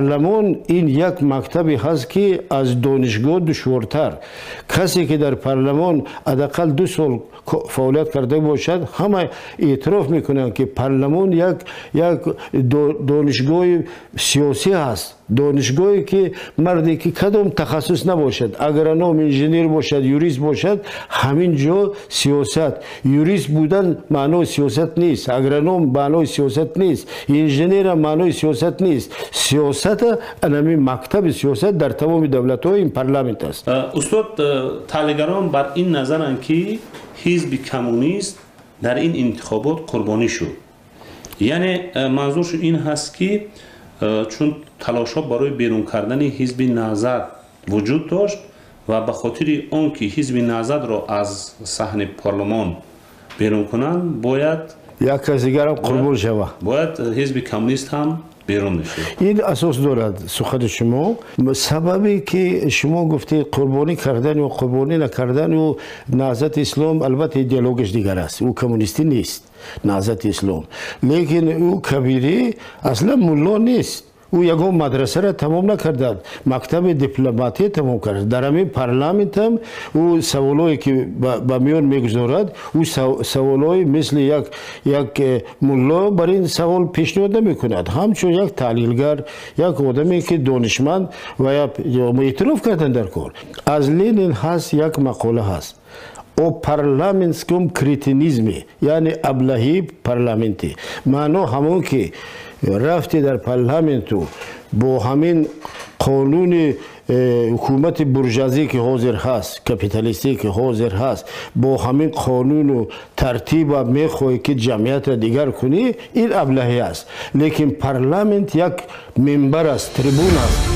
Парлумон ин як мактабе ҳаст, ки аз донишгоҳ душвортар. Касе ки дар парлумон ҳадди ақал 2 сол фаъолият карда бошад, ҳама эътироф мекунанд, ки парлумон як донишгоҳи сиёсӣ ҳаст, донишгоҳе ки марде ки кадом тахассус набошад, агроном, инженер бошад, юрист бошад, ҳамин ҷо сиёсат. Юрист будан маънои сиёсат нест, агроном маънои сиёсат нест, инженерам маънои сиёсат нест. Сиёсата анами мактаби сиёсат дар тамоми давлатҳо ин парламент аст. Устод, таҳлилгарон бар ин назаранд, ки ҳизби коммунист дар ин интихобот қурбонӣ шуд. Яъне манзурш ин ҳаст, ки чун талошҳо барои берун кардани ҳизби Наҳзат вуҷуд дошт ва ба хотири он ки ҳизби Наҳзатро аз саҳни парлумон берун кунанд, бояд як кас дигарам қурбон шава. Бояд ҳизби коммунист ҳам берун мешуд. Ин асос дорад сухани шумо. Сабабе ки шумо гуфтед, қурбонӣ кардан ё қурбонӣ накардан, ӯ Наҳзати Ислом албатта идеологияш дигар аст, ӯ коммунистӣ нест, Наҳзати Ислом. Лекин ӯ Кабирӣ аслан мулло нест, ӯ ягон мадрасаро тамом накардад, мактаби дипломатия тамом кард. Дар ҳамин парламентам ӯ саволое ки ба миён мегузорад, ӯ саволҳои мисли як мулло бар ин савол пешниҳод намекунад. Ҳамчун як таҳлилгар, як одаме ки донишманд ва эътироф кардан дар кор. Аз Ленин ҳаст, як мақола ҳаст о парламентском кретинизме, яъне аблаҳии парламентӣ. Маъно ҳамон ки рафти дар парламенту бо ҳамин қонуни ҳукумати буржуазӣ ки ҳозир ҳаст, капиталистӣ ки ҳозир ҳаст, бо ҳамин қонуну тартиба мехоҳӣ ки ҷамъиятро дигар кунӣ, ин аблаҳӣ аст. Лекин парламент як минбар аст, трибун аст.